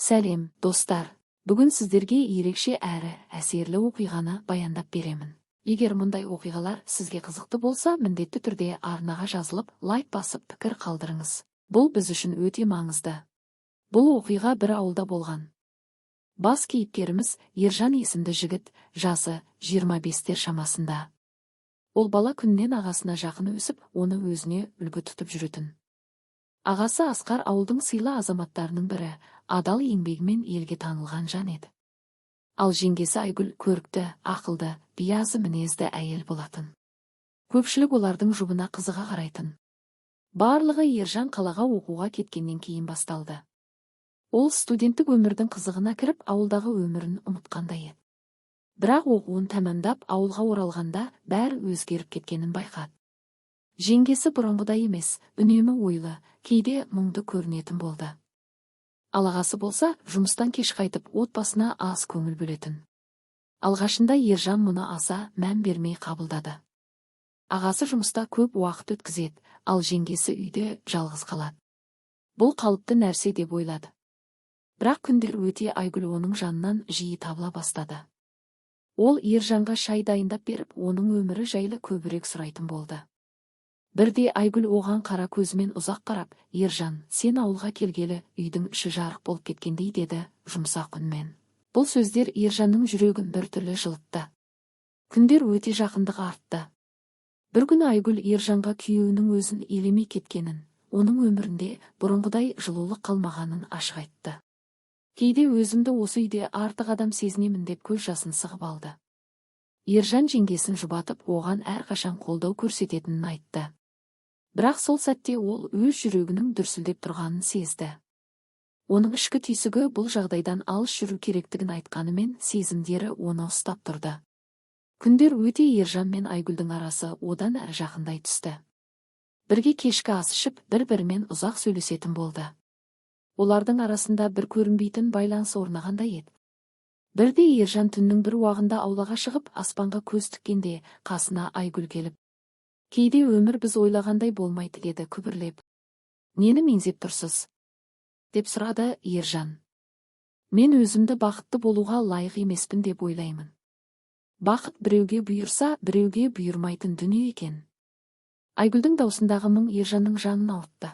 Сәлем, достар! Бүгін сіздерге ерекше әрі әсерлі оқиғаны баяндап беремін. Егер мұндай оқиғалар сізге қызықты болса, міндетті түрде арнаға жазылып, лайк басып, пікір қалдырыңыз. Бұл біз үшін өте маңызды. Бұл оқиға бір ауылда болған. Бас кейіпкеріміз Ержан есімді жігіт, жасы 25-тер шамасында. Ол бала күнінен ағасына жақын өсіп, оны өзіне үлгі тұтып жүретін. Ағасы Асқар ауылдың сыйлы азаматтарының бірі, адал еңбегімен елге танылған жан еді. Ал жеңгесі Айгүл көрікті, ақылды, биязы мінезді әйел болатын. Көпшілік олардың жұбына қызыға қарайтын. Барлығы Ержан қалаға оқуға кеткеннен кейін басталды. Ол студенттік өмірдің қызығына кіріп, ауылдағы өмірін ұмытқандай еді. Бірақ оқуын тәмамдап, ауылға оралғанда бәрі өзгеріп кеткенін байқады. Жеңгесі бұрынғыдай емес, үнемі ойлы, кейде мұңды көрінетін болды. Ал ағасы болса, жұмыстан кеш қайтып, отбасына аз көңіл бөлетін. Алғашында Ержан мұны аса мән бермей қабылдады. Ағасы жұмыста көп уақыт өткізеді, ал жеңгесі үйде жалғыз қалады. Бұл қалыпты нәрсе деп ойлады. Бірақ күндер өте Айгүл оның жанынан жиі табыла бастады. Ол Ержанға шай дайындап беріп, оның өмірі жайлы көбірек сұрайтын болды. Бірде Айгүл оған қара көзімен ұзақ қарап, «Ержан, сен ауылға келгелі үйдің іші жарық болып кеткендей», деді жұмсақ үнмен. Бұл сөздер Ержанның жүрегін біртүрлі жылытты. Күндер өте жақындығы артты. Бір күні Айгүл Ержанға күйеуінің өзін елемей кеткенін, оның өмірінде бұрынғыдай жылулық қалмағанын ашық айтты. Кейде өзімді осы үйде артық адам сезінемін деп көз жасын сығып алды. Ержан жеңгесін жұбатып, оған әрқашан қолдау көрсететінін айтты. Бірақ сол сәтте ол өз жүрегінің дүрсілдеп тұрғанын сезді. Оның ішкі түйсігі бұл жағдайдан алыс жүру керектігін айтқанымен, сезімдері оны ұстап тұрды. Күндер өте Ержан мен Айгүлдің арасы одан әрі жақындай түсті. Бірге кешкі ас ішіп, бір-бірімен ұзақ сөйлесетін болды. Олардың арасында бір көрінбейтін байланыс орнағандай еді. Бірде Ержан түннің бір уағында аулаға шығып, аспанға көз тіккенде қасына Айгүл келіп, «Кейде өмір біз ойлағандай болмайды», деді күбірлеп. «Нені меңзеп тұрсыз?» деп сұрады Ержан. «Мен өзімді бақытты болуға лайық емеспін деп ойлаймын. Бақыт біреуге бұйырса, біреуге бұйырмайтын дүние екен». Айгүлдің даусындағы мұң Ержанның жанын ауыртты.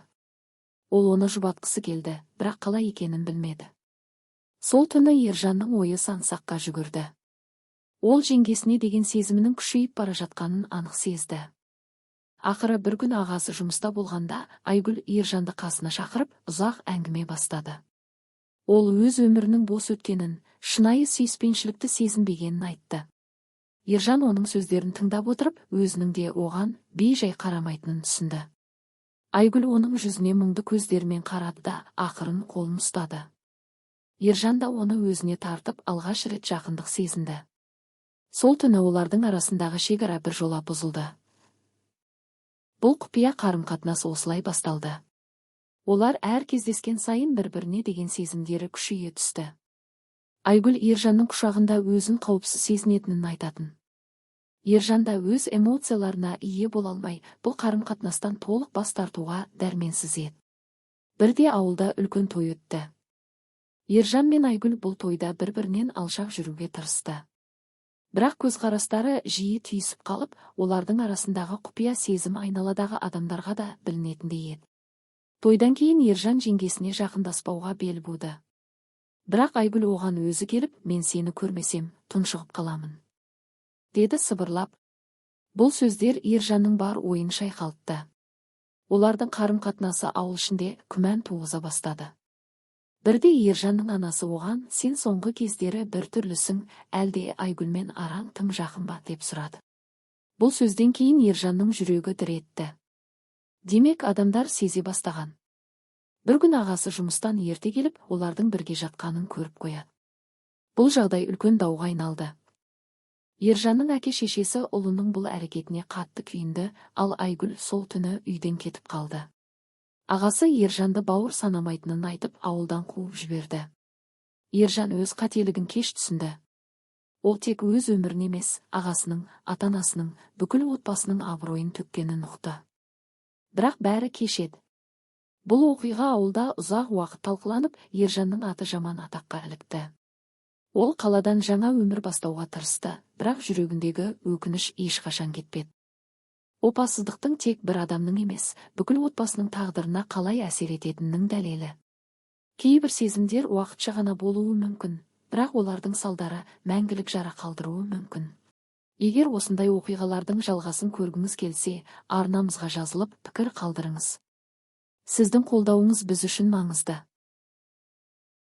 Ол оны жұбатқысы келді, бірақ қалай екенін білмеді. Сол түні Ержанның ойы сан-саққа жүгірді. Ол жеңгесіне деген сезімінің күшейіп бара жатқанын анық сезді. Ақыры бір күн ағасы жұмыста болғанда Айгүл Ержанды қасына шақырып, ұзақ әңгіме бастады. Ол өз өмірінің бос өткенін, шынайы сүйіспеншілікті сезінбегенін айтты. Ержан оның сөздерін тыңдап отырып, өзінің де оған бей-жай қарамайтынын түсінді. Айгүл оның жүзіне мұңды көздерімен қарады да, ақырын қолын ұстады. Ержан да оны өзіне тартып, алғаш рет жақындық сезінді. Сол түні олардың арасындағы шекара біржола бұзылды. Бұл құпия қарым-қатынас осылай басталды. Олар әр кездескен сайын бір-біріне деген сезімдері күшейе түсті. Айгүл Ержанның құшағында өзін қауіпсіз сезінетінін айтатын. Ержан да өз эмоцияларына ие бола алмай, бұл қарым-қатынастан толық бас тартуға дәрменсіз еді. Бірде ауылда үлкен той өтті. Ержан мен Айгүл бұл тойда бір-бірінен алшақ жүруге тырысты. Бірақ көзқарастары жиі түйісіп қалып, олардың арасындағы құпия сезім айналадағы адамдарға да білінетіндей еді. Тойдан кейін Ержан жеңгесіне жақындаспауға бел буды. Бірақ Айгүл оған өзі келіп, «Мен сені көрмесем, тұншығып қаламын», деді сыбырлап. Бұл сөздер Ержанның бар ойын шайқалтты. Олардың қарым-қатынасы ауыл ішінде күмән туғыза бастады. Бірде Ержанның анасы оған, «Сен соңғы кездері бір түрлісің, әлде Айгүлмен араң тым жақын ба?» деп сұрады. Бұл сөзден кейін Ержанның жүрегі дір етті. Демек, адамдар сезе бастаған. Бір күні ағасы жұмыстан ерте келіп, олардың бірге жатқанын көріп қояды. Бұл жағдай үлкен дауға айналды. Ержанның әке-шешесі ұлының бұл әрекетіне қатты күйінді, ал Айгүл сол түні үйден кетіп қалды. Ағасы Ержанды бауыр санамайтынын айтып, ауылдан қуып жіберді. Ержан өз қателігін кеш түсінді. Ол тек өз өмірін емес, ағасының, ата-анасының, бүкіл отбасының абыройын төккенін ұқты. Бірақ бәрі кеш еді. Бұл оқиға ауылда ұзақ уақыт талқыланып, Ержанның аты жаман атаққа ілікті. Ол қаладан жаңа өмір бастауға тырысты, бірақ жүрегіндегі өкініш ешқашан кетпеді. Опасыздықтың тек бір адамның емес, бүкіл отбасының тағдырына қалай әсер ететінінің дәлелі. Кейбір сезімдер уақытша ғана болуы мүмкін, бірақ олардың салдары мәңгілік жара қалдыруы мүмкін. Егер осындай оқиғалардың жалғасын көргіңіз келсе, арнамызға жазылып, пікір қалдырыңыз. Сіздің қолдауыңыз біз үшін маңызды.